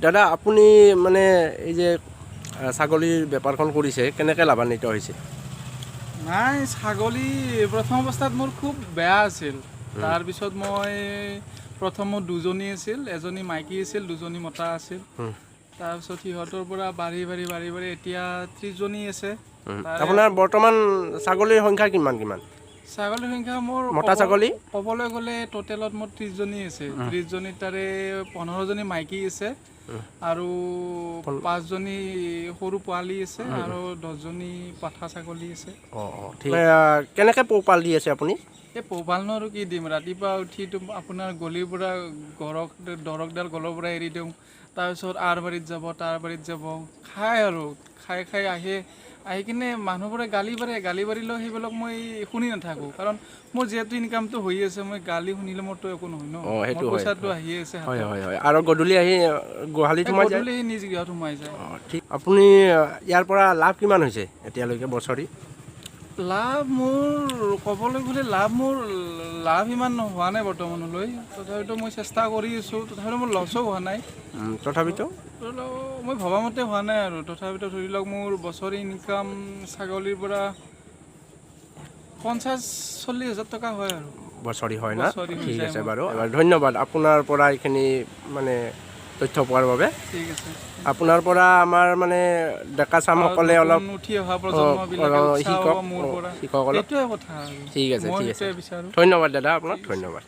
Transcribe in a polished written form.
দাদা, আপুনি মানে এই যে ছাগলীৰ বেপাৰখন কৰিছে, কেনেকৈ লাভান্বিত হৈছে? নাই, ছাগলী প্ৰথম অৱস্থাত মোৰ খুব বেয়া আছিল। তাৰপিছত মই প্ৰথম মোৰ দুজনী আছিল, এজনী মাইকী আছিল, দুজনী মতা আছিল। তাৰপিছত সিহঁতৰ পৰা বাঢ়ি বাঢ়ি বাঢ়ি বাঢ়ি এতিয়া 30জনী আছে। আপোনাৰ বৰ্তমান ছাগলীৰ সংখ্যা কিমান কিমান? ছাগলীৰ সংখ্যা মোৰ মতা ছাগলী? ক'বলৈ গ'লে টোটেলত মোৰ 30জনী আছে। 30জনী, তাৰে 15জনী মাইকী আছে আৰু পাঁচজনী সৰু পোৱালি আছে আৰু 10জনী পাঠা ছাগলী আছে। অঁ অঁ, ঠিক। কেনেকৈ পোহপাল দি আছে আপুনি? এই পোহপালনো আৰু কি দিম, ৰাতিপুৱা উঠি তো আপোনাৰ গলিৰ পৰা গৰক দৰকডাল গলৰ পৰা এৰি দিওঁ। তাৰপিছত আৰ বাৰীত যাব, তাৰ বাৰীত যাব, খায় আৰু খাই খাই আহে। আহি কিনে মানুহবোৰে গালি পাৰে। গালি পাৰিলেও সেইবিলাক মই শুনি নাথাকোঁ, কাৰণ মোৰ যিহেতু ইনকামটো হৈ আছে, মই গালি শুনিলে মোৰতো একো নহয় ন। সেইটো মোৰ হয়। পইচাটো আহি আছে হাতত। হয় হয়, আৰু গধূলি আহি গোহালিত এই সোমাই যায়? গধূলি নিজ গৃহত সোমাই যায়। অঁ, ঠিক। আপুনি ইয়াৰ পৰা লাভ কিমান হৈছে এতিয়ালৈকে বছৰি? লাভ মোৰ ক'বলৈ গ'লে মোৰ লাভ ইমান হোৱা নাই বৰ্তমানলৈ। তথাপিতো মই চেষ্টা কৰি আছোঁ। তথাপিতো মোৰ লছো হোৱা নাই। তথাপিতো? ধৰি লওক, মই ভবামতে হোৱা নাই আৰু তথাপিতো ধৰি লওক, মোৰ বছৰি ইনকাম ছাগলীৰ পৰা 50-40 হাজাৰ টকা হয় আৰু। বছৰি হয় না? বছৰি হৈ ঠিক যায় আছে। মোৰ। বাৰু, এবাৰ ধন্যবাদ আপোনাৰ পৰা এইখিনি মানে তথ্য পোৱাৰ বাবে। ঠিক আছে। আপোনাৰ পৰা আমাৰ মানে ডেকা চামসকলে আৰু অলপ নতুন উঠি অহা প্ৰজন্মবিলাকে উৎসাহ শিকক হ'ব মোৰ পৰা। শিকক অলপ। সেইটোৱে কথা আৰু ঠিক আছে। মই ঠিক আছে। সেইটোৱে বিচাৰোঁ। ধন্যবাদ দাদা, আপোনাক ধন্যবাদ।